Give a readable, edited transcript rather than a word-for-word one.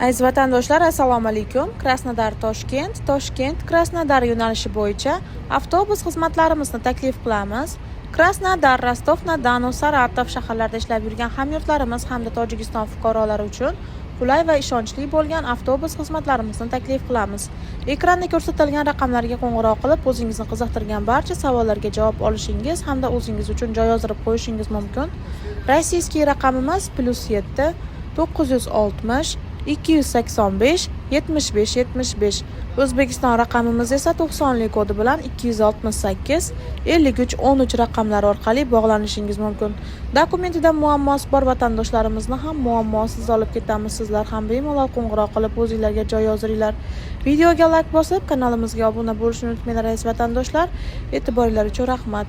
Aziz vatandoshlar, assalomu alaykum. Krasnodar Toshkent, Toshkent Krasnodar yo'nalishi bo'yicha avtobus xizmatlarimizni taklif qilamiz. Krasnodar, Rostov-na-Donu, Saratov shaharlarida ishlab yurgan hamyurtlarimiz hamda Tojikiston fuqarolari uchun qulay va ishonchli bo'lgan avtobus xizmatlarimizni taklif qilamiz. Ekranda ko'rsatilgan raqamlarga qo'ng'iroq qilib, o'zingizni qiziqtirgan barcha savollarga javob olishingiz hamda o'zingiz uchun joy yozdirib qo'yishingiz mumkin. Российский raqamimiz +7 960 285 75 75. O'zbekiston raqamimiz esa 90 lik kodi bilan 268 53 13 raqamlari orqali bog'lanishingiz mumkin. Dokumentida muammosi bor vatandoshlarimizni ham muammosiz olib ketamiz. Sizlar ham bemalol qo'ng'iroq qilib, o'zinglarga joy yozdiringlar. Videoga layk bosib, kanalimizga obuna bo'lishni unutmanglar, aziz vatandoshlar. E'tiboringlar uchun rahmat.